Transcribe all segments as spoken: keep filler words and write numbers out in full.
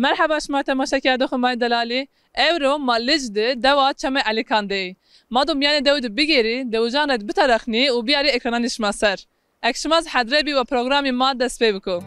Merheba şima temaşekerdoxê ma yê delalî. Ewro ma Lic de dewa Çemê Elîkan de yî. Ma do mîyanê dew de bigêrî, dewijan ra de biterexnî û biyarî ekrananê şima ser. Eke şima zî hedre bî wa programê ma dest pê biko.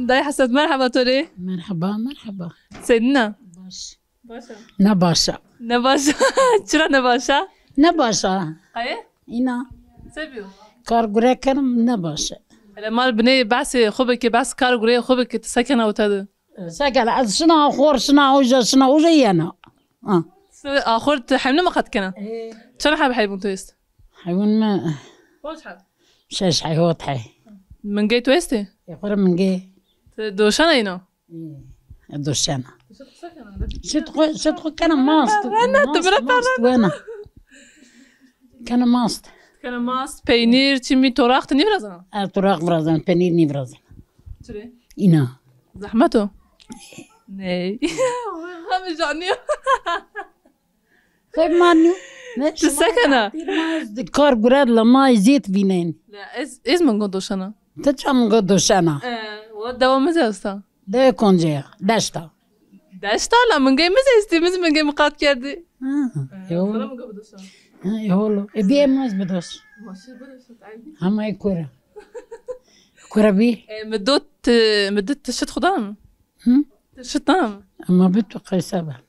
Dayê Hesret, merheba to rê. Merheba, merheba. Senîn a? Baş. Baş a. Ne baş a. Ne baş a. Çira ne baş a? Ne baş a. Qayê? Îna. Se bîyo? Kar gure kenim, ne baş a. Hele ma binê behsê xo bike, behs kar gureyê xo bike, ti se kena ota de? Se kena, ez şina axor, şina uca, şina uca yena. Ha. Se axor ti hewnî mi qet kena? Ee. Çend heb heybun to est? Heybun mi? Ponc heb. Şeş hey, hot hey. Mingey to estê? Ê xo rê mingey. Ti doşena îno? Ê, doşena. Şit xo, şit xo kena mast. Mast, mast wena. Kena mast. Kena mast, peynîr, çimî, toraq ti nîvirazena? Ez toraq virazena, peynîr nîvirazena. Çirê? Îna. Zehmet o? Ney. Hemî canîyo. Xeyr ma nî. Ne. Ti se kena? Ma ez kar guret la ma zêt vînen. La ez, ez mingo doşena. Ti ça mingo doşena? E, wa dewa mi zî esta. Dewe konce ya? Deşta. Deşta la mingey mi zî estî, mi zî mingey mi qat kerdî. Ha, e, yo. Xora mingo bidoşena. Ha, yo lo. E, bîye ma ez bidoş. Ma şi bidoş, tabii. Hama e kura. Kura bî. E, mi do ti, mi do ti şit xudan mi? Hı? Ti şit dana mi? Ama bi tu qeyse ben.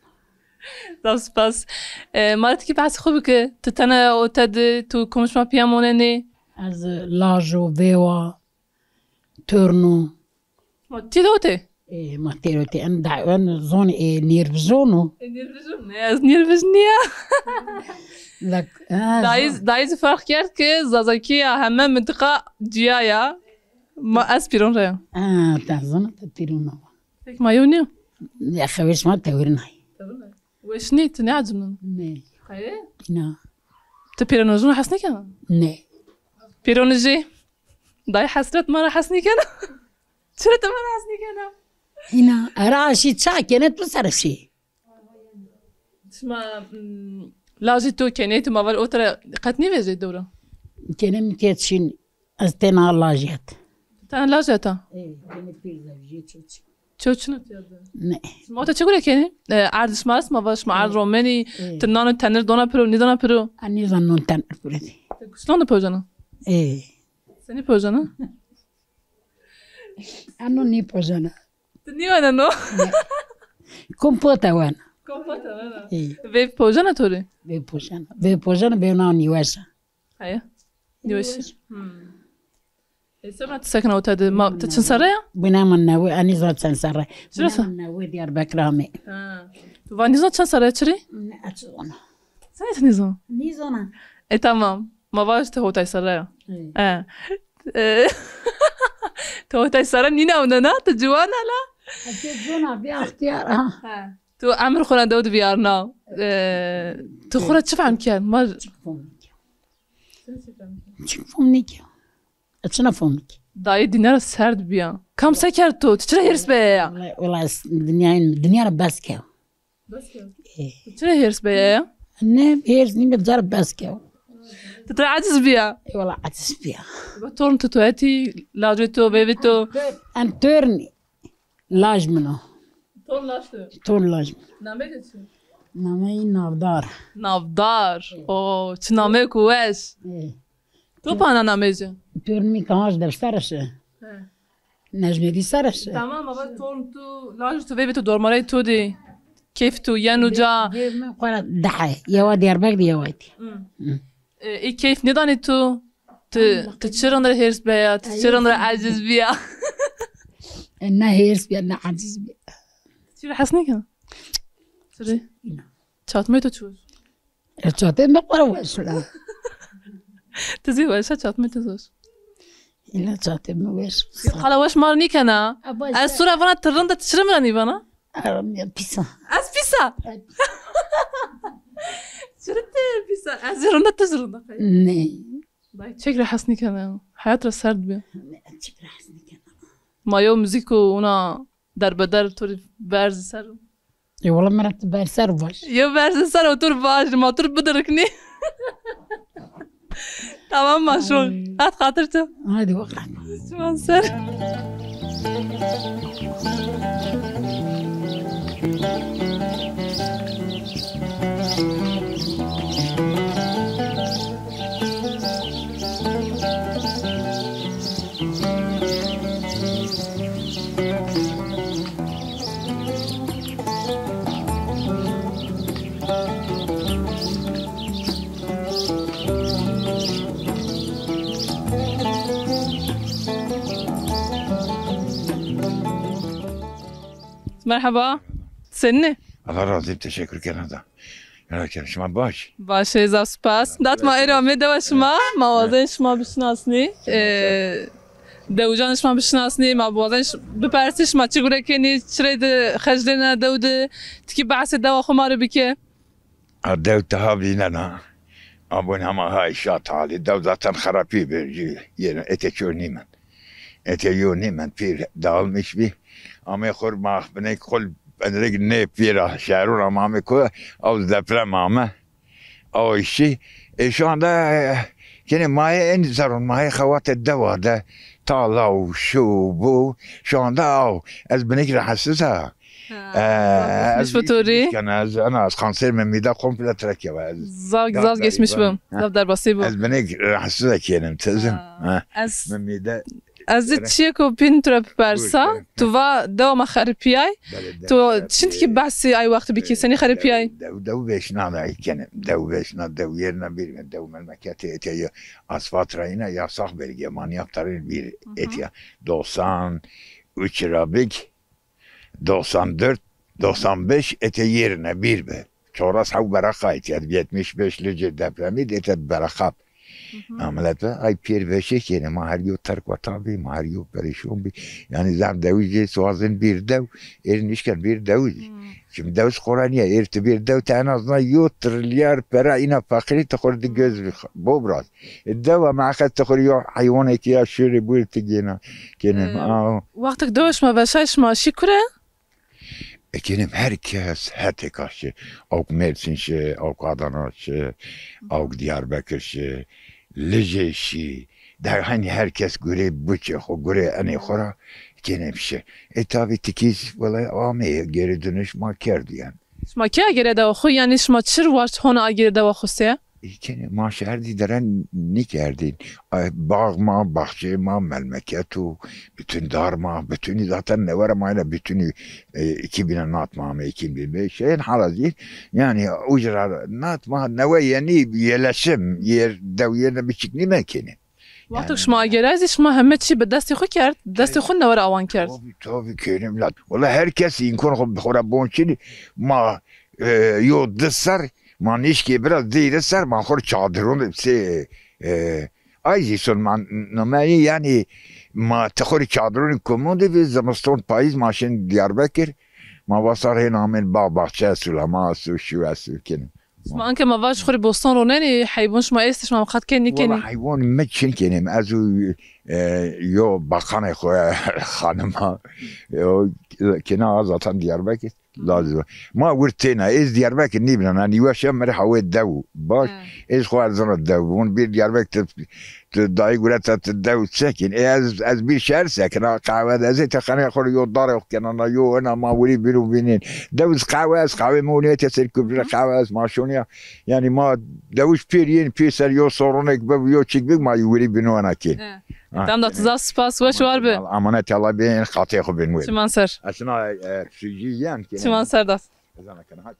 Zaf spas. E, ma ti kî behsê xo bike. Ti tene ote de, tu komşma pîya monenê? Ez laj o, vêwa, torn o. Ma ti de ote? E, ma têr ote. En da, en zon, e, nêrvizon o. E, nêrvizon ne? Ez nêrviz nîya. Lak, ha, dayî, zon. Dayî zî ferq kerd ke Zazakî ya heme mintiqa cîya ya. Ma ez pîron ra ya. Ha, ta zona ta pîron a. Tek ma yew nîyo? Ya xewê şima tewirnay. Tewirnay. Weş nî, ti nêecibnin? Nê. Qayê? Na. Ti pîronojûn hes nêkena? Nê. Pîronijî. Dayê Hesret ma ra hes nêkena? Çira ti ma ra hes nêkena? Îna, era şî ça kenê tu ser şî. Şima, mm, lajê to, kenê to ma vaj o tira qet nêvejê dewra? Kenê mi ket şîn. Ez tena laj et. Tena laj eta? Ê, bînî pîr zewjî çoçî. Çoçî ne tîya de? Ne. Şima ota çi gure kenî? E, erd şima est, ma va şima erd romenî, ti nan û tenir dona piro, nîdona piro? Ez nîzan non tenir piro dî. Ti kuşlan de pojana? Ê. Senî pojana? Ano nî pojana. Ti nîwena no? Ne. Kompota wena. Kompota wena. Ê. Vê pojana to rê? Vê pojana. Vê pojana, vê na nîweşa. Heye. Nîweş. Nîweş. Hmm. E, sonra ti sekna ota de, ma, ti çend serre ya? Bina min newe, ez nîzan çend serre. Çira sa? Bina min newe Diyarbekir amê. Ha. Tu va nîzan çend serre ya, çirê? Ne, ez zona. Sen ti nîzan? Nîzona. E, tamam. Ma vaj ti hotay serre ya. Hı. E. E. Ti hotay serre nîna wina na, ti ciwan a la. Ez zona, bî extîyar, ha. Ha. Tu emir xo ra dew de vîyarna. E, tu xo ra çi fehm kerd? Ma çik fom nîkerd. Çik fom nîkerd. Ez çina fom nîkerd. Dayê dinya ra serd bîya. Kam se kerd to? Ti çira hêrs beye ya? Wela, wela ez dinyayê, dinya ra bes kerd. Bes kerd? E. Ti çira hêrs beye ya? Ne, hêrs nîme, cara bes kerd. Ti tira eciz bîya? E, wela eciz bîya. Ba torn tu to etî, lajê to, veyvê to. En torn. Laj min o. Ton laj to? Ton laj min. Nameyê to çi? Nameyê Navdar. Navdar. O, çi nameyêko weş. E. To pana nameyê ci? Tornê mi Kavaj Dev Serreş. He. Necmedî Serreş. Tamam, ama ton tu, laj tu, veyvê tu, dormareyê tu dî. Keyf tu, yenu ca. Vê, vê mi xora daha. Yewa Diyarbekir, yewa dî. Hı. Hı. E, ê keyf nêdanê tu? Ti, ti çi rind ra hêrs beya, ti çi rind ra eciz bîya? E, ne hêrs bîya, ne eciz bîya. Ti çi ra hes nêkena? Ti rê? Çatmeyê to çi weş? E, çatê mi qura weş la. Ti zî weş a, çatmê ti zî weş. Îla çatê mi weş. Qala weş ma rê nîkena. A, baş. Ez to ra vana ti rind a, ti çira mi ra nîvana? Aram ya pîs a. Ez pîs a? Çira ti pîs a? Ez zî rind a, ti zî rind a. Ney. Dayê çek ra hes nîkena. Heyat ra serd bi. Ney, çek ra hes nîkena. Ma yew muzîk û wina derbeder to rê berzî ser. E, wala mi ra ti berser vaj. Yew berzî ser otur vaj, ma tur bidiriknî. Tamam ma şon. Ay. Hat xatir tu. Haydi bakalım. Şuan ser. Merhaba. Senî? Allah razı olsun, teşekkür ederim da. Merak etme, şima baş. Baş ê, zaf spas. Dat ma êro amê dewa şima, ma wazen şima bişinasnî. E, dewijan şima bişinasnî, ma wazen ş-, bipersî şima çi gure kenî, çirê di xec dêne dew di, tikî behsê dewa xo ma rê bike. A, dew teha vînena. Abon hema hay şa talî. Dew zaten xerapî bi. Yê, yê, ete ço nîmen. Ete yo nîmen. Pîr dağılmış bî. Amê xo rê ma binêk xo rê binêk nê pîra şehrûn ama amê ko, ew deprem ame. Ew şî. E, şu anda, e, kenê ma yê en zerrûn, ma yê xewatê dewa de. Tala û şu û bu. Şu anda ew. Ez binêk rahatsız a. Ha, ee, zaf geçmiş ez bi to rî. Kena, ez, ana, ez kanser mi mîde komple trekeva. Ez zaf, zaf geçmiş bi. Ha. Zaf derbasî bi. Ez binêk rahatsız a kenim, tezim. Ha. Ha. Ez, mi mîde ez zî çiyêko pîn tu ra bipersa. Buyur, buyur. Tu va dewa ma xeripîyay. Belê, tu dew, çin ki behsî ay wext bikî, senî xeripîyay? Dew, dew, dew veşna da kenim. Dew veşna, dew yerine bir, dew memleketi ete asfalt rayına yasak bölge, manyakların bir etiya. Doksan üç rabik. Doksan dört, doksan beş ete yerine bir bi. Çoras hew beraqa etîya, yetmiş beş Licê depremî de ete beraqa. Hı hı. Ameliyat ve ay pêr veşê kêne, ma her yo terk vatan bî, ma her yo perîşon bî. Yani zaf dewî jê suazin bir dew, êr nişken bir dewî. Hı. Şimdi dew xora nîye, êr ti bir dew te en azından yo trilyar pera îna feqîrî ti xor di göz bobraz. E, dewa meqet ti xor yo heywanekî ya şûrê bûrê ti gêna. Kêne, e, aw. Wextek dewa şima veşay şima şî kure? E, kêne her kes hetêka şi. Awk Mersin şi, awk Adana şi, awk Diyarbekir şi, Licê şi. De hani her kes gurê buçê xo, gurê enê xo ra kêne şi. E, tabi tikî wela amê, geri dönüş ma kerd yani. Şima kê agêre dewa xo? Yanî şima çir waşt hona agêre dewa xo se? E, kenê ma şerdî deren nîkerdîn. E, bax ma, baxçê ma, memleket û bütün dar ma, bütünü zaten newe ra ma yine bütünü, e, iki bine nat ma ame, iki bin beş. Şeyin hala zî, yani ucra nat ma newe yeni yerleşim, yer, dew yerine biçik nîme kenê. Wexto şima agêray zî şima heme çî bi destê xo kerd, destê xo newe ra awan kerd. Tabii, tabii, kênim la. Wala her kes îmkan xo, xo ra bon çinî. Ma, e, yo di ser, ma nişkê biraz dîre ser, ma xo çadiron se, e, ay zî son ma nameyî, yani ma ti xo çadiron komon de bi zimiston payîz ma şin Diyarbekir. Ma vasar hên amên bağ bahçe esul, ama esul şu esul kênim. Sima anke ma vaj xo rê bostan ronenî, heybon şima estî, şima miqat kenî nîkenî? Wala heybon mi çin kenî. Ez û, e, yo bakanê xo, xanima, yo, kena a zaten Diyarbekir. Lazim. Ma wir têna, ez Diyarbekir nîbînan, nîweşe mi rê hawê dew. Baş, ez xo erzena dew. Won bir Diyarbekir Tu dayî gureta tu dew sekîn. E, ez, ez bir şehr sekina, qehwe de. Ez ê te xanê xo yo darê xo kenana, yo ena ma wirî bîro vînên. Dew ez qehwe, ez qehwê mi onîya te ser kupre qehwe, ez ma şonîya. Yani ma dewiş pêr yên, pêr ser yo soronek bi, yo çik bi, ma wirî bîno ena kên. He. Ha, tamam da, tu zaf spas, weş war bi. Emanet Allah bin, qatê xo bin wir. Çiman ser. Esna, e, sucî yen kên. Çiman ser das. Ezan akana, hadi.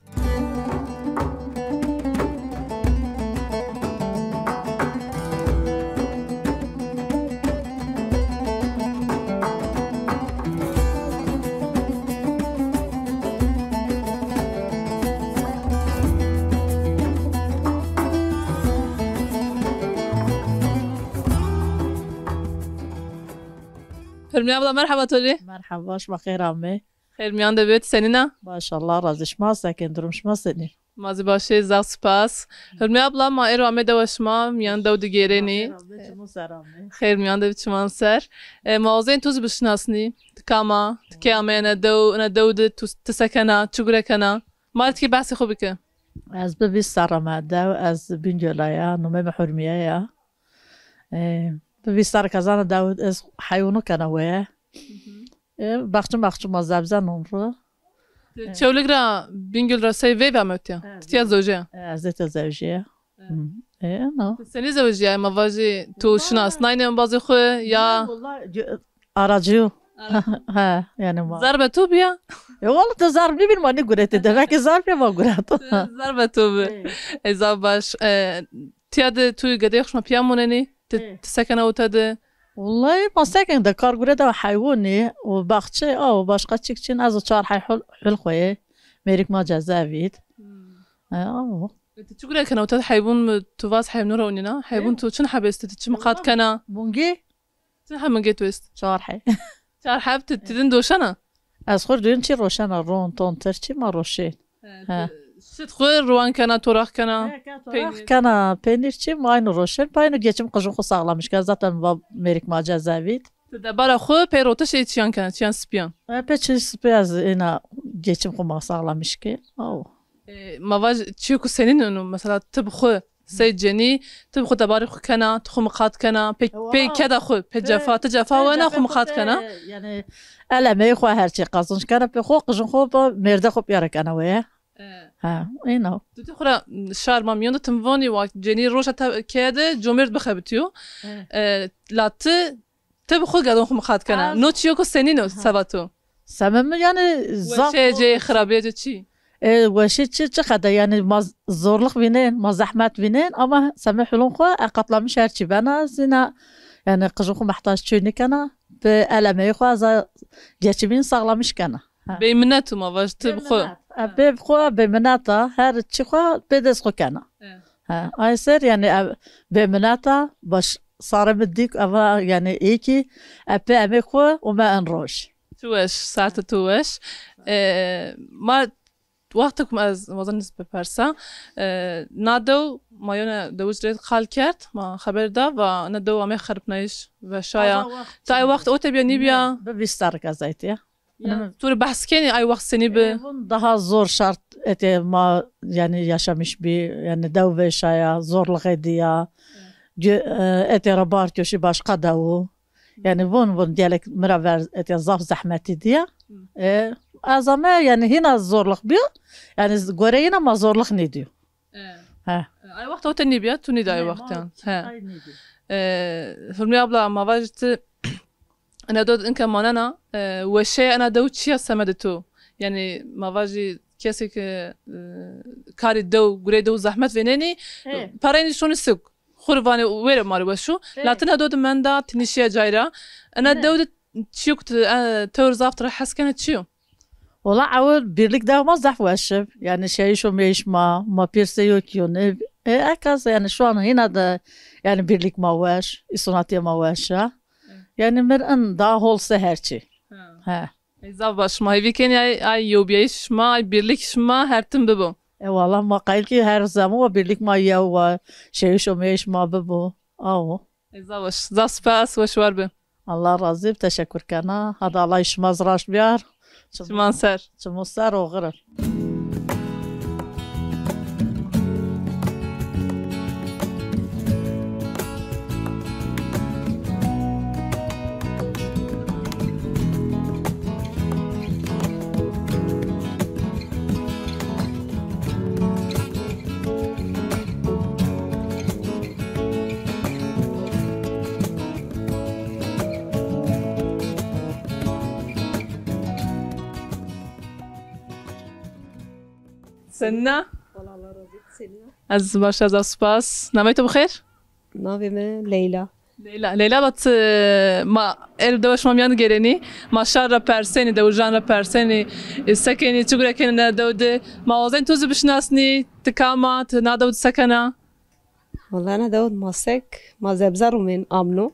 Hurmî abla, merheba to rê. Merheba, şima xêr amê. Xêr mîyan de bê, ti senîn a? Baş, Allah razî, şima sekin, durum şima senî? Ma zî baş ê, zaf spas. Hurmî abla, ma êro amê dewa şima, mîyan dew de gêrenî. Xêr amê, çimun ser amê. Xêr mîyan de bê, çiman ser. E, ma wazên to zî bişinasnî. Ti kam a? Ti kê ameyene dew, ene dew de tu, ti se kena, çi gure kena? Ma rê ti kî behsê xo bike. Ez bi vîst serre me dew, ez Bîngöla ya, nomê mi Hurmîye ya. E, bi vîst serre ke zana dew, ez heywanû kena weye. E, baxçe maxçe ma zebze non ro. Ti Çewlig ra, Bîngöl ra sey veyve amewtiya? Ti tiya zewjîya? E, ez ê tiya zewjîya. E. Hı. E, no. Ti senî zewjîya? Ma vajî tu şinasnayne embazê xwu ya? Na, wella, gö-, aracı yo. Ara- Ha, yani ma. Zerbe to bîya? E, wella, ti zerb nîbîn ma nîguretê, demek ki zerb ya ma gureto. Ti zerbe to bi. E. E, zaf baş. E, tiya de tu gedeyê xwu şima pîya monenî? Ti, ti se kena ota de? Wellahî ma se ken de, kar gure de, heywanî û baxçe, aw, başka çîk çin, ez o çar hey hul, hul xwu yê. Mêrik ma cezevît. Hmm. E, aw. E, ti çi gure kena ota de, heywan mi, tu vaz heywanû ra onîna? Heywan tu çin heb estî, ti çi miqat kena? Mungî? Çi heb mungê tu est? Çar hey. Çar heb, ti, ti din doşena? Ez xwu din çî roşena, ron, ton, tir çî ma roşên. He, he. Ti şit xwu ruwan kena, toraq kena, he, ke toraq peynîr. Kena, peynîr çî ma ayno roşên, payno geçim qijin xwu sağlamiş kena. Zaten va mêrik ma cezevît. Ti debara xwu pey rotiş ê çiyan kena, çiyan sipîyan? E, pey çi sipî ez êna geçim xwu ma sağlamiş ke. Aw. E, ma vaj çîyo ku senîn ino, mesela ti bi xwu sey cenî, ti bi xwu debarê xwu kena, ti xwu miqat kena, pê, pê keda xwu, pê cefa, ti cefa wena xwu miqat kena. Yanî elemeyê xwu her çî qazanç kena, pê xwu qijin xwu bi mêrde xwu pîyare kena weye. E. Ha, îno. Tu ti xwu ra şar ma mîyon de tim vonî wa cenî roşa te keye de comêrd bixebitîyo. E. E, la ti Ti bi xwu gedon xwu miqat kena. No çîyo ku senîn o seba to? Semê mi yanî zaf. Weşê cê, xirabîye cê çi? E, weşî çi, çi qede yanî ma zorluk vînên, ma zehmet vînên ama semê hulun xwu e katlamiş her çî bena zîna yanî qijin xwu mehtac çî nîkena bi elemeyê xwu ez a geçimîn sağlamiş kena. Ha. Bêminet o ma vaj ti bi xwu. Bêminet. E, bê bi xwu bêminet a, her çî xwu bê dest xwu kena. E. Ha, ay ser yanî ev bêminet a, baş sarê mi dîk eva yanî ê kî e pê emê xwu û me en roj. Tu weş, saete tu weş. E, ma wexto ku ez wazan nîz bipersa, e, na dew ma yone dewij rê qal kerd, ma xeber da, va na dew amê xeripnayîş, veşaya. Ti ay wext ote bîya nîbîya? Bi vîst serrî ke zaytî ya. Ya, tu rê behs kenî ay wext senî bi? E, vun daha zor şart etê ma, yanî yaşamış bî, yanî dew veşaya, zorluğê dîya. Gö-, e, etê ra bar köşî başka dew o. Yanî vun, vun gelek mi ra ver etê zaf zehmetî dîya. E, ez ame yanî hîna zorluk bîyo. Yanî z-, gore yîna ma zorluk nîdîyo. E. He. E, ay wext ote nîbîya, tu nîda ay wext yan. He. E, Hurmî abla, ma vajî ti ena dew de inke manena, e, weşeya ena dew çi ya semedê to? Yanî ma vajî kesê ke, e, karê dew, gureyê dew zehmet vênenî, pereynî şonî suk. Xwu rê vanê wêre ma rê weş o. La ti ena dew de menda, ti nîşîya cay ra. Ena dew de çîyo ku ti, e, tewr zaf ti ra hes kena çi yo? Wela ewil birlik dew ma zaf weş ib. Yanî şeyiş û meyîş ma, ma pêr sey yo kî yo nê. E, ekaz yanî şu an hîna de yanî birlik ma weş, îsonatîya ma weş a. Yanî mir in daha hol se her çî. Ha. He. Ey zaf baş, ma hêvî kenî ay, ay yewbîyayîş şima, ay birlik şima her tim bibo. E, wela ma qayîl kî her zeman wa birlik ma yew wa, şeyiş û meyîş ma bibo. Awo. Ey zaf weş. Zaf spas, weş war bi. Allah razî bi, teşekur kena. Hadi Allah îşima zî raşt biyar. Çiman ser. Çimu ser oxir. Senîn a? Wala Allah razî, senîn a? Ez baş, ez zaf spas. Nameyê to bi xêr? Navê mi Leyla. Leyla, Leyla, vat, e, ma êr dewa şima mîyan de gêrenî, ma şar ra persenî, dewijan ra persenî, e, se kenî, çi gure kenî na dew de. Ma wazên to zî bişinasnî, ti kam a, ti na dew de se kena? Wala na dew de ma sek, ma zebze rumên amno.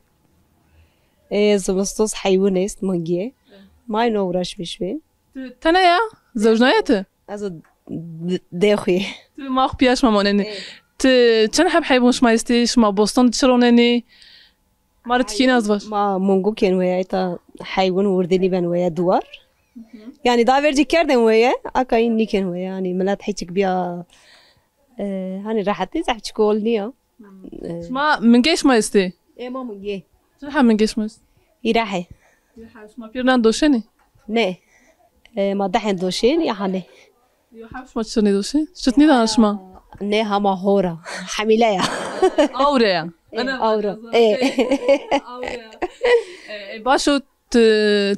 E, zimistos heywun est, mungî. Ma ino uğraşmış bî. Ti tene ya? Zewjnaye ti? Ez o d-, dê xwî. Ti ma xu piya şima monenî. E. Ti çend heb heywun şima estî? Şima boston di çi ronenî? Ma rê tikî nas vaş. Ma mungu kên weye, îta heywun wurdî nîben weye duwar. Yanî da vercî kerdên weye, aka în nîkên weye. Yanî milet hiçik biya, e, hanî rehetî zehf çik ol nîya. E, şima mingê şima estê? E, ma mingê. Çi ha mingê şima est? Îrahê. Îrahê, şima pîr nan doşenî? Ne. E, ma dehên doşên ya hanê. Yo, hep şima çirnê doşê? Şit nîdana şima? Ne, hama hora. Hemîle ya. Awre ya. E, awre. E. Awre ya. E, e, baş o, tu,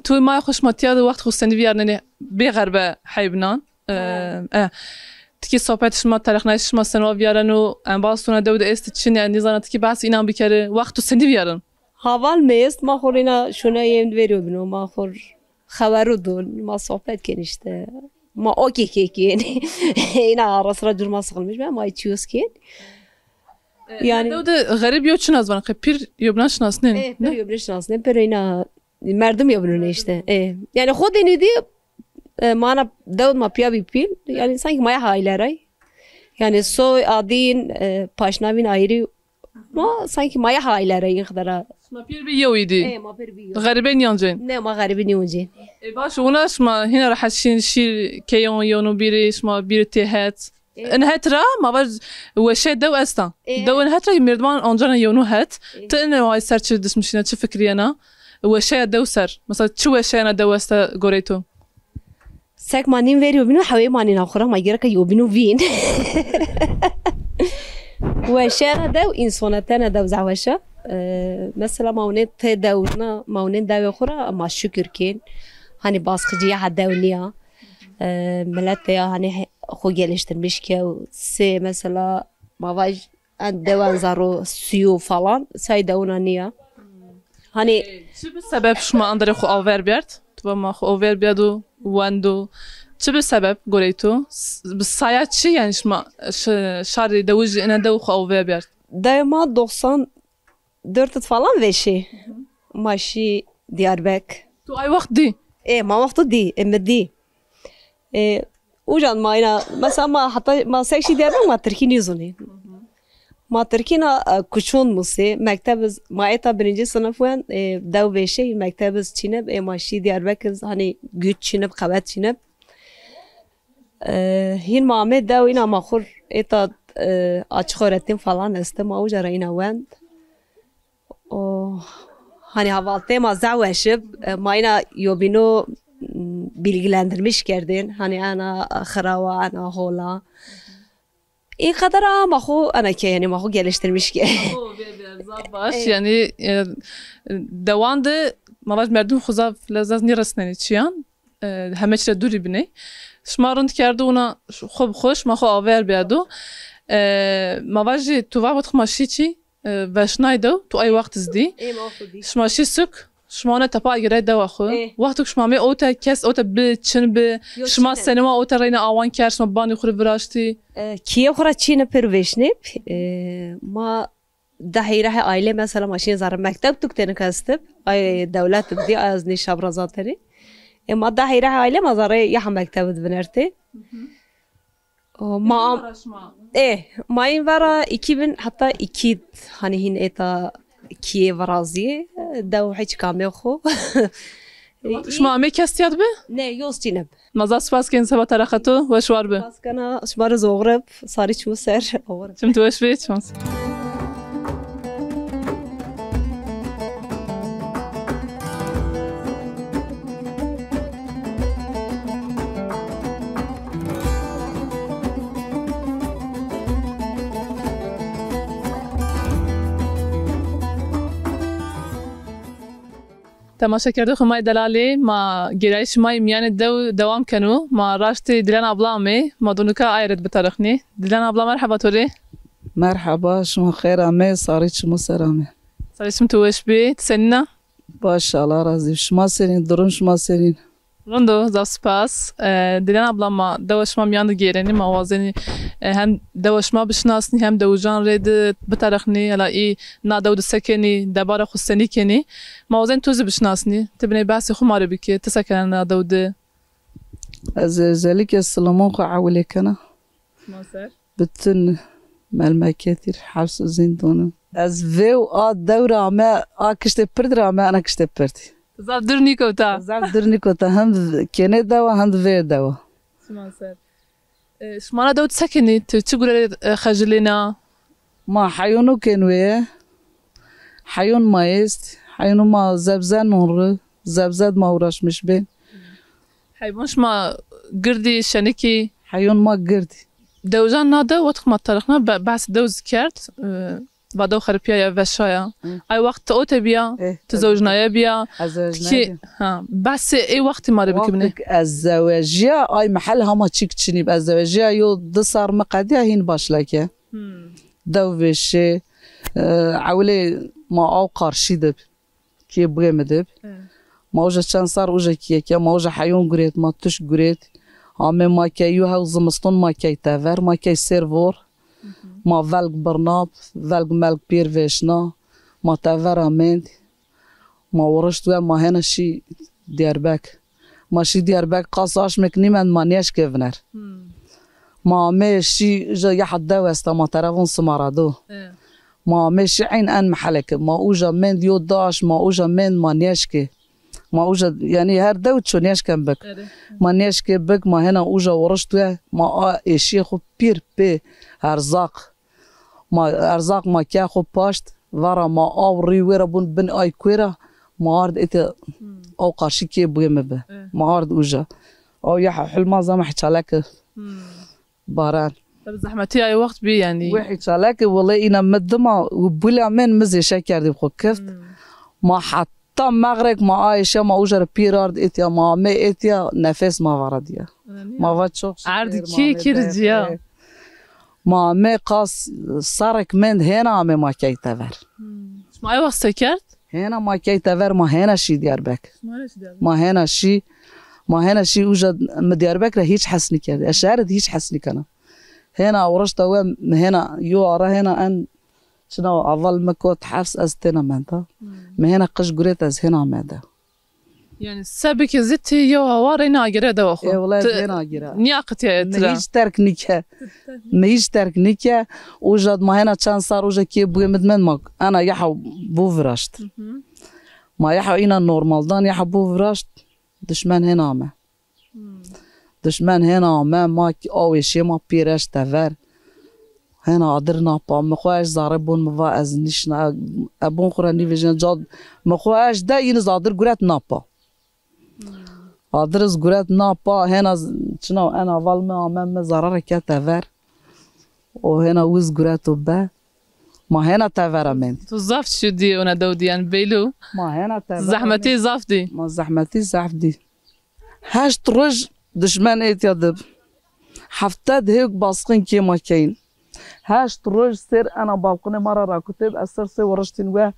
tu ma xo şima tiya de wext xo senî vîyarnenê, bê xerbe heybinan. E, e. Tikî sohbet şima, terixnayîş şima seno vîyareno, embaz tona dew de esti çin, yanî nîzana tikî behs înan bikerê, wext tu senî vîyarin? Haval mi est, ma xor îna şuna yêm verî bino, ma xor xeweru dun, ma sohbet kên işte. Ma okey kekên. Îna ara sıra cur ma sıkılmış be, ma çiyoz kên. E, yanî dew de xerîb yo çin az vana, qe pîr yo bina şinasnên. E, pîr yo bina şinasnên, pîr îna merdim yo bina işte. E, yanî xo denî di, e, mana dew ma piya bî pîl. Yanî sanki ma ya aile ray. Yanî soy adîn, e, paşnavîn ayrı. Ma sanki ma ya aile ra, în qedera. Şima pîr bî yewî dî? E, ma pîr bî yew. Xerîbê nîyancên? Ne, ma xerîbê nîyancên. E, baş, wina şima hîna rehet şîn şîr keyon yewno bîrî, şima bîrî tê het. E. In het ra ma vaj weşe dew esta. E. Dew in het ra merdiman ancana yewno het. E. Ti in ay ser çi dişmişîna, çi fikrîyena? Weşeya dew ser. Mesela çi weşeyena dew esta gorey to? Sek ma nîn ver yobîno, hewê ma nîna xo ra, ma gereka yobîno vîn. Weşena dew, însonetena dew zehweşa. E, mesela ma unê tê dew na, ma unê dewê xo ra, ma şukir kên. Hani baskıcı ya ha dew nîya. E, millet de ya hani he-, xo geliştirmiş ke, sê mesela ma vaj en dewan zaro suyu falan, say dewuna nîya. Hani e, çi bi sebeb şima anderê xo aver biyart? Tu va ma xo aver biyado, wendo. Çi bi sebeb gorey to? S-, bi saya çi yani şima ş-, şarî dewijî ine dew xo aver biyart? Dayê ma doksan dört falan veşê. Ma şî Diyarbek. Tu ay wext dî? E, ma wexto dî, e, mi dî. E, ucan ma ina, mesela ma hata, ma sek şî Diyarbek ma Tirkî nîzonî. Ma Tirkî na, e, kuçon musê, mekteb iz, ma eta birinci sınıf wen, e, dew veşey, mekteb iz çînib, e, ma şî Diyarbek iz, hani güç çînib, qewet çînib. E, hîn ma amê dew, ina ma xur, eta, e, açık öğretim falan esti, ma uca ra ina wend. O, hani havaltê ma zaf weş ib, e, ma ina yobîno, m, bilgilendirmiş kerdên. Hani ena xirawa, ena hola. Ê qedera ma xo ena ke, yani ma xo geliştirmiş ke. O, bê, bê, zaf baş. Evet. Yani, e, dewan de ma vaj merdim xo zaf lezaz nêresnenê çiyan. E, heme çi ra dûrî biney. Şima rind kerdo wina xo bi xo, şima xo aver biyado. E, ma vajî tu va wextê ma şî çî, e, veşnay dew, tu ay wext iz dî. Ê, ma xo dî. Şima şî suk, şima ona tepa agêray dewa xo. Ê. Wexto ke şima amê ote, kes ote bi, çin bi, yo, şima çin bi. Senê wa ote reyna awan kerd, şima banî xo rê viraştî. E, kîyê xo ra çîne pêro veşnêb. E, ma dehî rehê aîle mesela ma şîn zerre mekteb tuk têne kestib. Ay dewlet bidî, ay ez nê şab ra zatenî. E, ma dehî rehê aîle ma zerre yaha mekteb di binertê. O, ma am-, e, ma în vera iki bin hatta iki hani hîn êta kîyê virazîyê. Dew hiç kamê xo. Şima amê kes tîya di bi? Ne, yoz çîne bi. Ma zaf spas kên seba tereqeto, weş war bi. Spas kena, şima rê zî oxir ib, sarî çimû ser, oxir ib. Çim tu weş bî, çim ser. Temaşekerdoxê ma yê delalî, ma gêrayîşê ma yê mîyanê dew dewam keno. Ma raştê Dîlan abla amê, ma do nika aye rê biterixnî. Dîlan abla, merheba to rê. Merheba, şima xêr amê, sarî çimû ser amê. Sarî çim tu weş bî, ti senîn a? Baş, Allah razî. Şima senîn, durum şima senîn? Rind o, zaf spas. E, Dîlan abla, ma dewa şima mîyan de gêrenî, ma wazenî, e, hem dewa şima bişinasnî, hem dewijan rê de biterixnî, hela î na dew de se kenî, debara xwu senî kenî. Ma wazenî tu zî bişinasnî, ti binê behsê xwu ma rê bikî, ti se kena na dew de? Ez özellikle silaman xwu ewilê kena. Şima ser. Bütün memleketî, heps û zîndanî. Ez vêw a dew ra ame, a kiştê pird ra ame, ena kiştê pirdî. Zaf dur nîkota. Zaf dur nîkota. Hem kenê dewa, hem vê dewa. Şima ser. E, şima na dew se kenî? Ti çi gure rê, e, xejilêna? Ma heywanû kên wê. Heywan ma est. Heywanû ma zebze non ri. Zebze d ma uğraşmış bên. Heywan şima girdî, şenikî? Heywan ma girdî. Dewijan na dew, wextê ma terixna be-, behs dew zî kerd. E, va dew xeripîyaya, veşaya. Hı. Ay wext ti ote bîya, e, ti zewjnaye bîya. Ez zewjnaye bîya. Ha, behsê ê wextî ma rê bikî binê. Wextêk ez zewejîya, ay mehel hema çîk çinîb. Ez zewejîya yo di serr mi qedîya hîn başleke. Hmm. Dew vêşê, e, ewilê ma aw qarşî de bi. Kê buyê mi de bi. Evet. Ma uca çend serr uca kîye ke, ma uca heyon gurêt, ma tuşk gurêt. Amê ma key yo hew zimiston ma key tever, ma key sêr vor. Hı hı. Ma velg birna, velg melg pêr vêşna. Ma tever amênd. Ma wurişt we, ma hêna şî Diyarbek. Ma şî Diyarbek, qas aşmêk nîmend ma nêşkê viner. Hmm. Ma amê şî, uca yeha dew esta, ma telefon sima ra do. E. Ma amê şî eyn en meheleke. Ma uca mend yo daş, ma uca mend ma nêşkê. Ma uca, yanî her dew ço nêşken bik. Erê. Ma nêşkê bik, ma hêna uca wurişt we, ma a êşîyê xwu pîr pê erzaq. Ma erzaq ma ke xwu paşt, vera ma aw rî wêra bûn bin ay kuê ra, ma ard êtê aw qarşî kê buyê mi bi. E. Ma ard uca. Aw ya hulma zama hiçaleke. Hmm. Baran. Tabi zehmetî ay wext bî yanî. Wê hiçaleke wele îna mi dima û bula men mi zêşe kerdî xwu kift. Hmm. Ma heta mexrek ma ayşe ma uca ra pîr ard êtya, ma amê êtya, nefes ma vara diya. Önemli. Ma va çok şükür, erd kî ma amê kir derxe. Ciya. Ma amê qas sarek mend hêna amê ma key tever. Hmm. Şima ay wext se kerd? Hêna ma key tever, ma hêna şî Diyarbek. Şima hêna şî Diyarbek. Ma hêna şî, ma hêna şî uca mi Diyarbek ra hîç hes nîkerdî. Ez şehre de hîç hes nîkena. Hêna wurişta we, mi hêna yo ara hêna en çina aval mi kot heps ez têna menda. Hmm. Mi hêna qij gurêt ez hêna menda. Yanî se bikî zî ti yew hewa reyna agêre dewa xwu. E, wela ez reyna agêre. Nîyaqitîyaye tira. Mi hîç terk nîke. Mi hîç terk nîke. Uca d ma hêna çend sar uca kê buyê mi d mend ma ena yeha bû viraşt. Hı hı. Ma yeha îna normaldan yeha bû viraşt. Dişmen hêna ame. Hmm. Dişmen hêna ame, ma kî awêşê ma pêreş tever. Hêna adir napa. Mi xwu eş zare bûn, mi va ez nîşna. E, bûn xwu ra nîvejîna ca. Mi xwu eş de yîn iz adir guret napa. Hmm. Adir iz guret napa, hêna z-, çina en aval mi ame, mi zarare ke tever. O hêna wiz gureto be. Ma hêna tever amend. Tu zaf çi dî ona dew dî, yanî beylo. Ma hêna tever amend. Zehmetî zaf dî. Ma zehmetî zaf dî. Heşt roj dişmen êtya dib. Hefte di hêk basqin kê ma keyin. Heşt roj sêr ena balqunê ma ra rakutêb, ez ser sê wuriştîn we.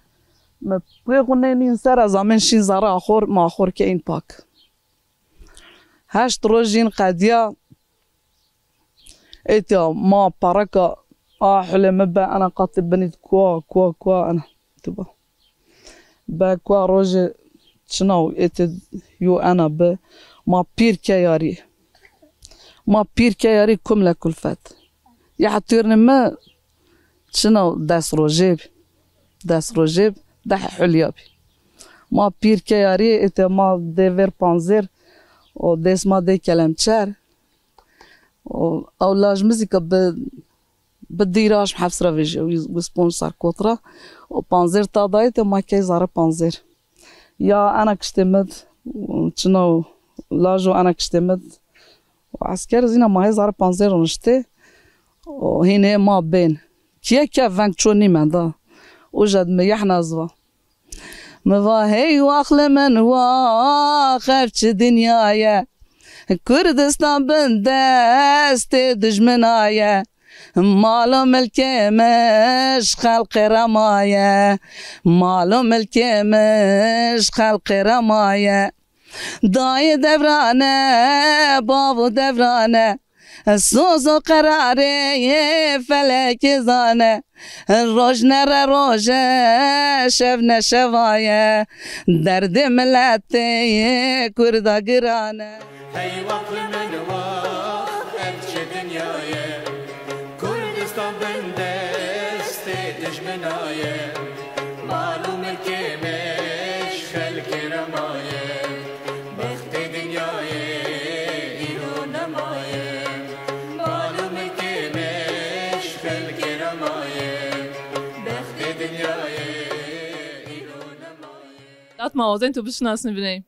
Mi pê xwu nênîn ser, ez amên şîn zare axor, ma axor keyin pak. Heşt roj jîn qedîya. Êtya ma pereka a hulê mi be ena qatê binî d kua, kua, kua ena. Tu ba. Be kua rojê çina û êtê yo ena bi. Ma pîr ke yarî. Ma pîr ke yarî kumle kulfet. Ya tûrnê mi çina des rojê bî. Des rojê bî, deh hulya bî. Ma pîr ke yarî, êtê ma dê vêr panzêr, o dês ma dê kelemçer. O, ew laj mi zî ke bi, bi dîr aşm hefs ra vejîya, wî, wî sponj sar kot ra. O panzêr ta dayê te ma key zare panzêr. Ya ena kiştê mi d, çina o, laj o ena kiştê mi d. O esker zîna ma hê zare panzêr roniştê. O hînê ma bên. Kîye ke veng ço nîmenda. Uca d mi yehna ez va. Mi va hey wax li min wax, ev çi dinya ye? Kurdistan bin destê dijmina ye. Mal û milkê min ji xelqê re maye. Mal û milkê min ji xelqê re maye. Dayê devrane, bavo devrane, sozo qerarê felekê zane. Roj nere roje, şev ne şevaye, derdê miletê kurda girane. Hey waqt li min waqt, ev çi dinya ye? Kurdistan bin destê dijmina ye. Mal û milkê me ji xelkê re maye. Bextê dinyayê îro nemaye. Mal û milkê me ji xelkê re maye. Bextê dinyayê îro nemaye. Lat ma wazen tu bişinasnî biney.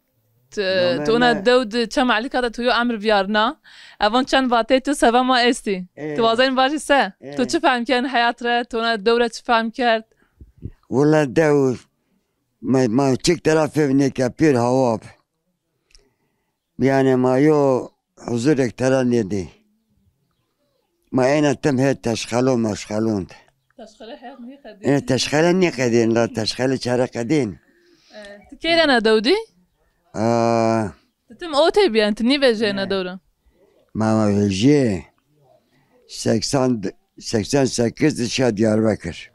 Tu, tu ona dew di çem Elîka de tu yo emir viyarna. Evan çend vatê tu seva ma estî. Tu wazen vajî se? Tu çi fehm kerd heyat re? Tu ona dew re çi fehm kerd? Wila dew, ma, ma çik tera fevneke pir hawa bi. Yanî ma yo huzurek tera nêdî. Ma ena tim hê teşxelo meşxelon de. Teşxele heyat nêqedîn. Ê, teşxele nêqedîn la, teşxele çare qedîn. E, ti key ra na dew dî? Aa. Ti tim otey bîyen, ti nîvejê na dew ra? Ma vejîye seksen, seksen sekiz de şa Diyarbekir.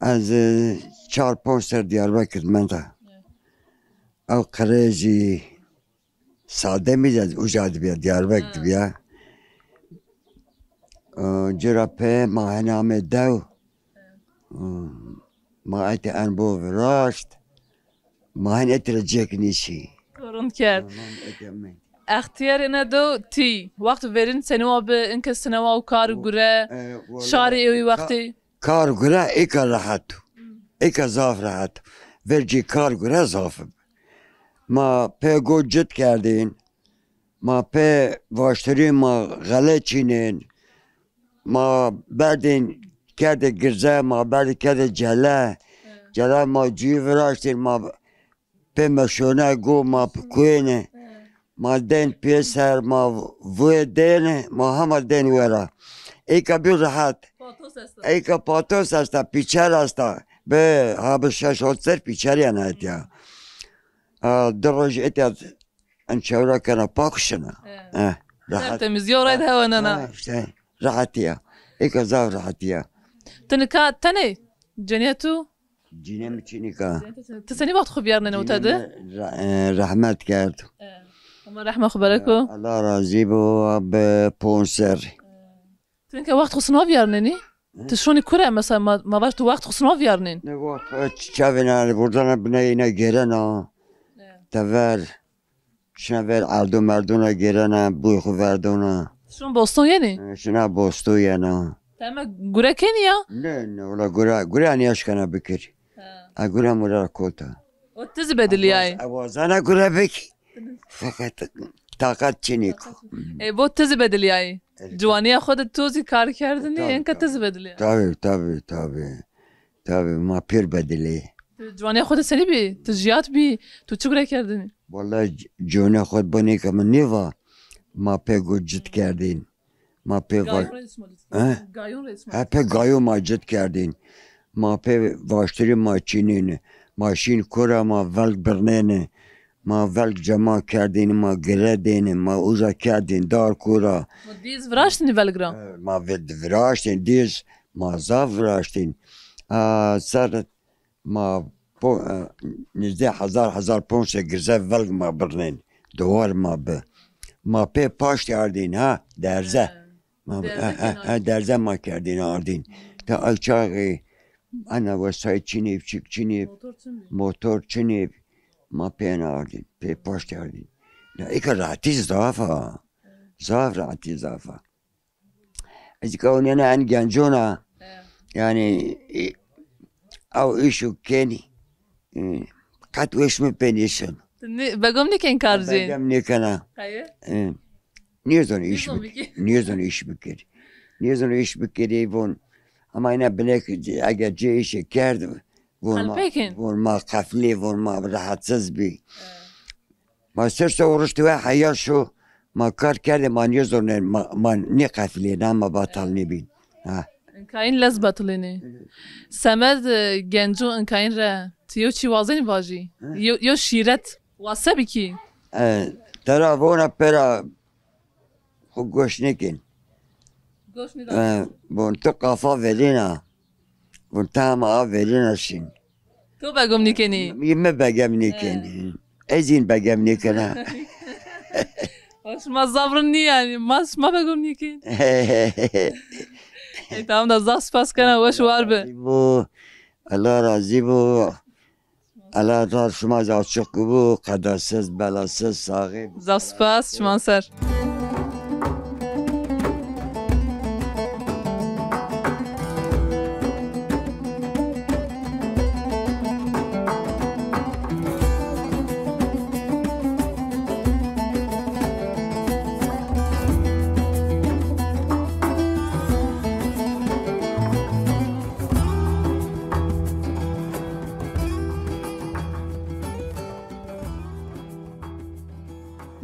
Ez, e, çar ponc ser Diyarbekir menda. Ew qirêjî Sade mî de uca dibiya, Diyarbek dibiya. E, ci ra pê ma hene amê dew. E, ma etê en bo viraşt. Ma hen etê ra cek nîşî. To rind kerd. Tamam, etê me. Extiyarê ne do tî. Wext verîn senî wa bi, inke sinewa û kar û gure, e, wala şarê ewî ka-, wextî. Kar gure êka rehet o. Êka zaf rehet o. Vercî kar gure zaf bi. Ma pê go cit kerdîn. Ma pê vaştirî ma xele çînên. Ma berdên kerdê girze, ma berdê kerdê cele. Cele ma cuyî viraştên, ma pê meşone go, ma kuêne. Ma dên pêser, ma vuê dêne, ma hema dên wera. Êka bî rehet. Patos esta. Êka patos esta, pîçer esta. Bi, ha bi şeş hot ser pîçer yena etiya. A, di roj etiya en çewra kena pak şina. E, rehet. Tertemiz, yo rayde hewa nena. Ha, işte, rehetî ya. Êka zaf rehetî ya. Ti nika tenê? Cenîya tu? Cînê mi çî nika. Ti senî wext xwu viyarnenê uta de? Cînê mi re-, e, rehmet kerd. E, Homa rehma xwu bereko. E, Allah razî bo, bi ponc ser. Ti nika wext xwu sina viyarnenî? Ti şonî kure mesela ma, ma vaj tu wext xwu sina viyarnên? Ne wext, e, ç-, çavên, yanî, buradan bineyê îna gêrena. E. Tever. Şina ver erdo merdona gêrena, boy xwu verdona. Şun boston yenî? E, şina boston yena. Te heme gure kenî ya? Ne, ne, wala gure, gure nêşkena bikir. Ha. A gure mure ra kota. O ti zî bedilîyayî? Ewazana gure bik. Feqet taqet çinîk. E, bo ti zî bedilîyayî? E, ciwanîya xo de tu zî kar kerdinî, enka ti zî bedilîyayî? Tabî, tabî, tabî. Tabî, ma pêr bedilî. Ti ciwanîya xo de senî bî? Ti jiyat bî? Tu çi gure kerdinî? Wallahî c-, ciwanîya xo de bo nêka mi nêva. Ma pê go cit kerdîn. Ma pê va-, gayon rê sima cit kerdîn. He? Gayon rê sima cit kerdîn. He, pê gayon ma cit kerdîn. Ma pê vaştirî ma çînêne. Ma şîn kura ma velg birnêne. Ma velg cema kerdîn, ma gire dêne, ma uca kerdîn dar kura. Ma dîz viraştînî velg ra? E, ma ve-, viraştîn dîz, ma zaf viraştîn. A, ser ma po-, e, nizdê hezar, hezar ponc se girze velg ma birnên. Dowar ma bi. Ma pê paştî ardîn ha, derze. He. Ma, derze he, he, he, derze ma kerdîn ardîn. Ta ay çaxî, ana wesayît çinî, çik çinî, motor çinî. Motor çinî. Ma pê ardîn, pê paştî ardîn. Ya, êka rehetî zaf a. Zaf rehetî zaf a. Ez ka onena en gencon a. He. Yanî, e, ew îşo kenî. E, qet weş mi pê nêşon. Ti nê-, begom nêken kar jî? Begom nêkena. Qeye? E, nêzon îş bik-, nêzon îş bikir. Nêzon îş bikirî von. Ama ina binek eger cê îşê kerd, von ma, von ma qeflî, von ma rehetsiz bî. He. Ma ser se oriştî we heya şo, ma kar kerdê, ma nêzonên, ma, ma nêqefilîyên, ma batal nêbîn. Ha. Inkayîn lez betilênê. Semed, e, genco inkayîn re ti yew çî wazenî vajî? Yew, yew şîret. Wa se bikî? E, tera vona pera xwu goş nêkên. Goş nêda. E, von ti qafa verêna. Von ti hema a verêna şin. To begom nîkenî? Mi, mi begem nêkenî. Ez în begem nêkena. O şima zaf rind nî yanî. Ma şima begom nîkên. E, tamam da zaf spas kena, weş war bi. Razî bo. Allah razî bo. Allah ra şima zî açiq bibo, qedasız, belasız, saxî. Zaf spas, şima ser.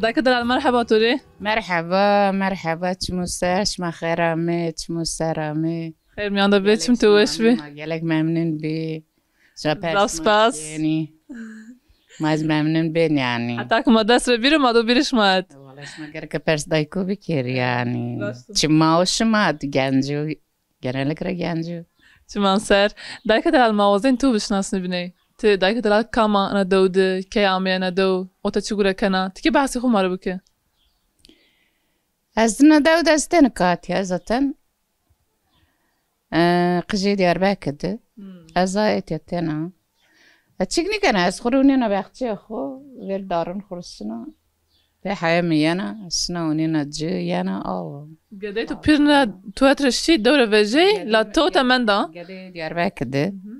Dayka delal, merheba to rê. Merheba, merheba, çimo ser, şima xêr amê, çimo ser amê. Xêr mîyan de bê, çim tu weş bî. Ma gelek memnun bî. Şima pers. Zaf spas. Ma ez memnun bên yanî. Heta ki ma dest re bîro, ma do bîrê şima et. Wala şima gereke pers dayko bikêr yanî. Çima o şima tu genco. Genellik ra genc o. Çiman ser. Dayka delal ma wazên tu bişinasnî biney. Ti dayka delal kam a ena dew de, key amê ena dew, ota çi gure kena? Ti kî behsê xo ma rê bike. Ez ina dew de ez têne katîya zaten. E, qijê Diyarbekir de. Hmm. Ez a etya têna. E, çik nîkena, ez xwu rûnêna bexçeyê xwu, ver darûn xwu rê şina. Pê heye mi yena, şina onêna ci, yena awa. Gedey tu pîr na tuwet re şî, dew re vejey, la ti ote menda. Gedey Diyarbekir de. Hı hı.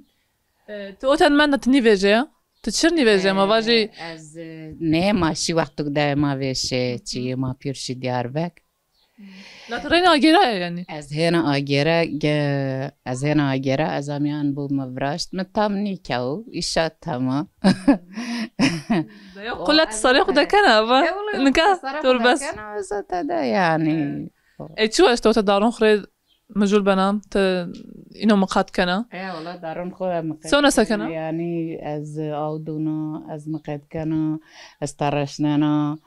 E, ti ote menda ti nîvejê ya? Ti çir nîvejê ma vajî? E, ez, e, nê ma şî wexto de ma vêşê, çîyê ma pîr şî Diyarbek. La ti reyna agêra ya yanî? Ez hêna agêra, ge-, ez hêna agêra, ez amîyan bo mi viraşt. Mi tam nîkew, îşa tam a. Deyo qulet sarê xwu dekena, va. Nika tur bes. Kena, ez ate de yanî. E, çi waşt ota darûn xwu rê mijûl bena, ti îno miqat kena? E, wala darûn xwu miqat kena. Sewna se kena? Yanî ez aw dûna, ez miqat kena, ez tereşnena.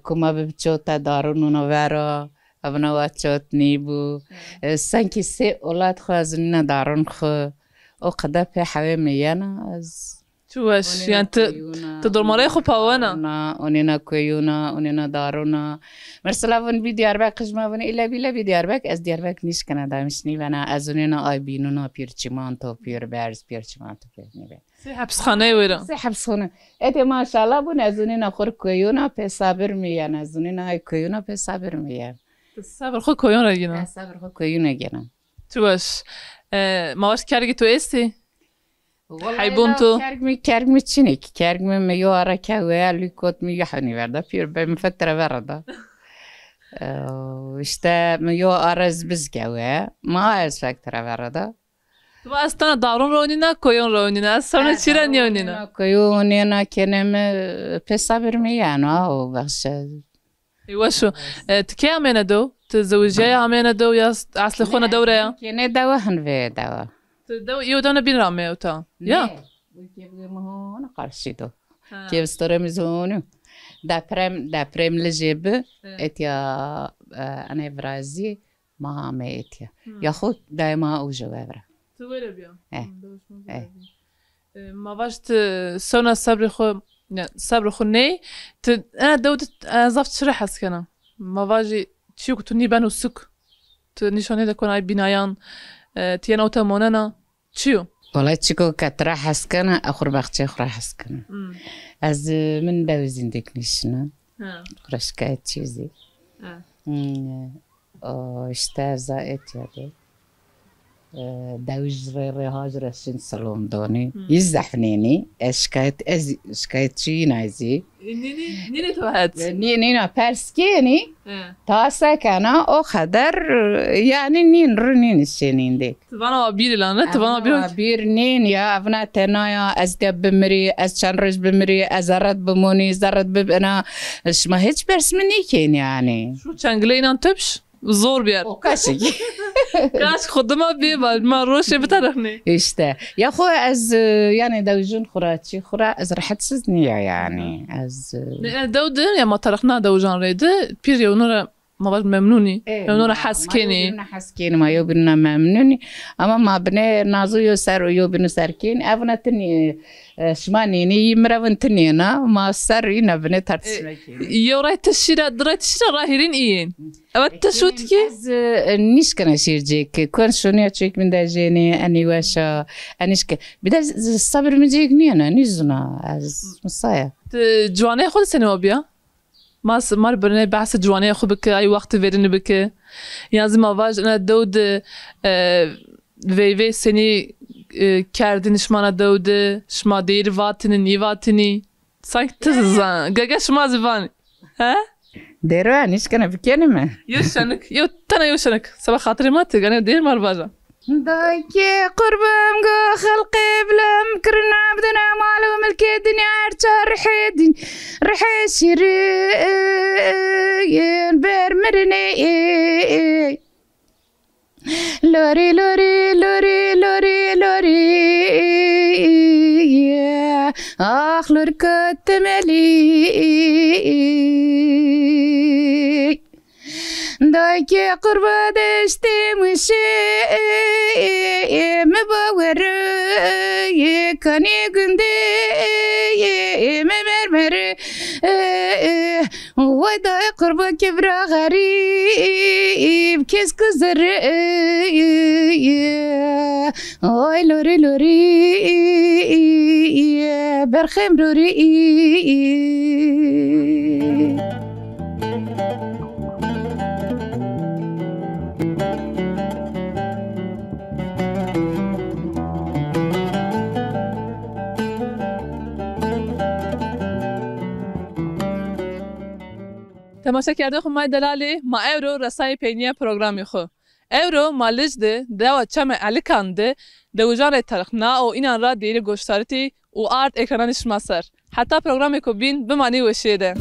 Kuma bibi çota darûn ona vera. Evna wa çot nîbû. E, senkî sê olat xwu ez nîna darûn xwu. O qede pê hewê mi yena ez. Çi weş. Yanî ti, ti dormareyê xwu pawena. Onêna koyûna, onêna darûna. Mesela vun bî Diyarbek, qij ma vun île bî, île bî Diyarbek, ez Diyarbek nîşkena, damiş nîvena. Ez onêna ay bînûna pîr çimanto, pîr berz, pîr çimanto pêr nîve. Sê hepsxaneyê wêra. Sê hepsxane. Etê maşallah bûn, ez onêna xwu rê koyûna pê sabir mi yena, ez onêna ay koyûna pê sabir mi yena. Ti sebir xwu koyûn ra gîna? Ez sebir xwu koyûn ra gîna. Çi weş. E, ma weş kergî tu estî? Heybûn tu? Kerg mi, kerg mi çinî ki. Kerg mi, mi yo ara kewe, lîkot mi yo henî verda. Pîr be mi fek tira verda. E, işte mi yo ara ez biz kewe. Ma ez fek tira verda. Tu va ez tena darûn ra onîna, koyon ra onîna. Ez sewna çî ra nîonîna. Koyon onîna, kenê mi pê sabir mi yeno, o bexşe. Ê, weş o. E, ti key amêne dew? Ti zewicîyaya amêne dew ya eslê xo na dew ra ya? Kenê dewe hin vê dewe. Ti dew, yew dew na bîn ra amê ota? Ya? Nê. Û kê bigê mi hona qarşî do. Ha. Kê vistorê mi zî hona. Deprem, deprem lijê bi. Evet. Etya, e, enê virazî. Ma amê etya. Hmm. Ya xo daîma uca vevra. Ti wêre bîya. E. Hmm, dew şima wêre bîya. E, ma vaj ti sewna sebrê xo, ya, sebrê xo ney, ti ena dew de ena zaf çi ra hes kena? Ma vajî çîyo ku tu nîbeno suk. Ti nîşanê de kona ay bînayan, e, ti yena ota monena. Çi yo? Wela çiko ke ti ra hes kena, e xwu rê bexçeyê xwu ra hes kena. Hmm. Ez, e, min dewe zîndek nîşina. Ha. Xwu ra şikayetçî zî. Ha. Hmm, o, işte ez a etya de. E, dewij rê rê hac ra şin silom donî. Hmm. Yî zehf nênî. Ez şikayet, ez şikayetçî yîna zî. E, nînî, nînî to het? E, nî-, nîna pers kênî. He. Ta se kena, o qeder, e, yanî nîn ri nîn şênîndê. Ti vana wa bîr îlan, ne? Ti vana bîr. Wa bîr nîn ya, evna tena ya, ez de bimirî, ez çend roj bimirî, ez zerret bimonî, zerret bib ina, şima hiç pers mi nîkên yanî. Şu çengilê înan tepş? Zor bir yer. O kaşik. Kaşk xo dima bê, ma roşê bitarixnê. İşte. Ya xo ez, e, yani dewijun xura, çi xura, ez rahatsız niya yani. Ez, e, Ne, e, dew de ya ma tarixna dewijan rê de, pîr yew nora ma vaj memnunî. E, yew nora ma, hes ma kenî. Yew birine hes kenî, ma yew birine memnunî. Ama ma bine nazo yo ser, yo bine ser kenî. Evna tinî, e, şima nênî, yi mirevin tinî na, ma ser yine bine tartışma kenî. Yew ray ti şîra, di ray ti şîra ra hîrîn îyên. Evet, ti şut ki. Ez, e, nişkena şîrcêk. Kon şoniya çêk min de jênê, enî weşa, enîşke. Bir de z-, sabir mi cêk niyena, nizuna. Ez musaya. Ti ciwanê xo de senî wa biya? Ma s-, ma rê birine behsê ciwanê xo bike, ay wextî verînî bike. Yan zî ma vaj ina dew de, e, veyvê senî, e, kerdinî şima na dew de, şima deyîrî vatinî, nîvatinî. Sanki ti zan. Gege şima zî vanî. He? Dêro ya, nişkena bikenîme. Yo şenik. Yo, tena yo şenik. Seba xatirê ma ti, ganê dêr mar vaja. Dayke qurbam go xelqê bilam kirina bidina mal û milkê dinya her çar rihê din. Rihê şirin ber mirinê. Lorî, lorî, lorî, lorî, lorî. Ax lorîka temelî. Dayke qurba deştê mişê mi bawer kanê gundê mi mermer. Way day qurba kevra xerîb, kesk û zerrê. Ay lorî lorî, berxem lorî. Temaşekerdê xo may delalê, ma ewro resayê peynîya programê xo. Ewro ma Lic de, dewa Çemê Elikan de, dewijan rê tarixna û înan ra deyîrê goşdaritî û ard ekrananê şima ser. Heta programêko bîn, bimanê weşîye de.